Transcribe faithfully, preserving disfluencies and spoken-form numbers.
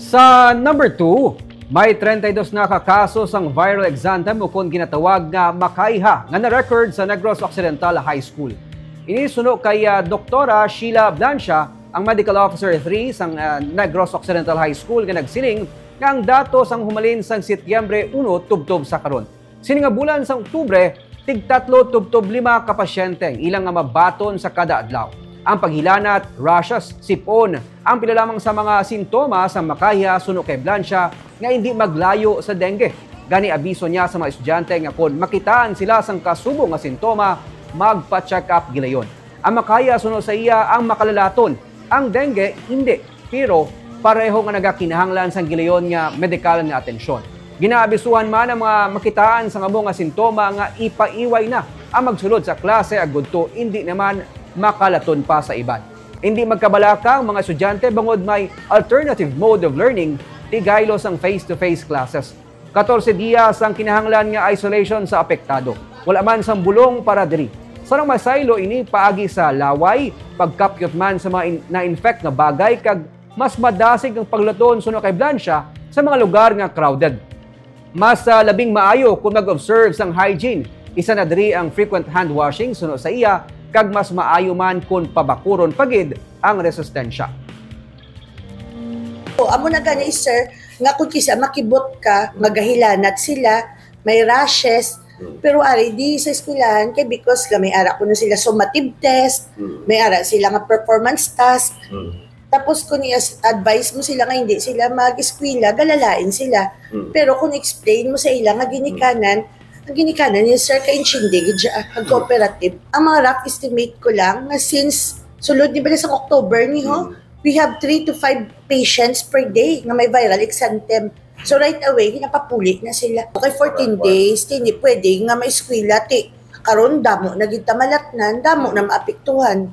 Sa number two, may treinta y dos na ka kaso sang viral exanthema o kon ginatawag nga makaiha nga na-record sa Negros Occidental High School. Ini suno kay, ah, Doktora Sheila Blancia, ang Medical Officer three sang, ah, Negros Occidental High School, nga nagsiling nga ang datos ang humalin sang Setyembre uno tubtob sa karon. Sini nga bulan sa Oktubre, tig tatlo tubtob lima ka pasyente ang ilang nga mabaton sa kada adlaw. Ang paghilanat, rashes, sipon, ang pila lamang sa mga sintomas sang makaiha suno kay Blancia nga indi maglayo sa dengue. Gani abiso niya sa mga estudyante nga kon makitaan sila sang kasubo nga sintoma, magpa-check up gilayon. Ang makaiha suno sa iya ang makalalaton, ang dengue indi, pero pareho nga nagakinahanglan sang gilayon nga medikal nga atensyon. Ginaabisuhan man ang mga makitaan sang amo nga sintoma nga ipaiway na ang magsulod sa klase agud to indi naman makalaton pa sa iban. Indi magkabalaka ang mga estudyante bangod may alternative mode of learning, tigaylo sang face-to-face classes. Katorse dias ang kinahanglan nga isolation sa apektado. Wala man sang bulong para diri. Sarang masaylo ini paagi sa laway, pagkapyot man sa mga in-, na-infect nga bagay, kag mas madasig ang pagluton suno kay Blancia sa mga lugar nga crowded. Mas, ah, labing maayo kung mag-observe sang hygiene. Isa na diri ang frequent hand washing suno sa iya, kag mas maayo man kung pabakuron pa gid ang resistensya. O, amo na gani, sir, nga kung kisa makibot ka, magahilanat sila, may rashes, pero ari di sa eskwelahan kay because nga may ara ko na sila summative test, may ara sila nga performance task. Tapos kung i-advise mo sila nga hindi sila mag-eskwela, galalain sila. Pero kung explain mo sa ila nga ginikanan, ang ginikanan niya, sir, ka-intindi gid siya, ang cooperative. Ang mga rough estimate ko lang nga since sulod ni bali sa October ni ho, we have three to five patients per day nga may viral exanthem. So right away, ginapapuli na sila. Okay, fourteen days, hindi pwede nga maeskwela ti karon damo na gid tamalatnan, damo na maapektuhan.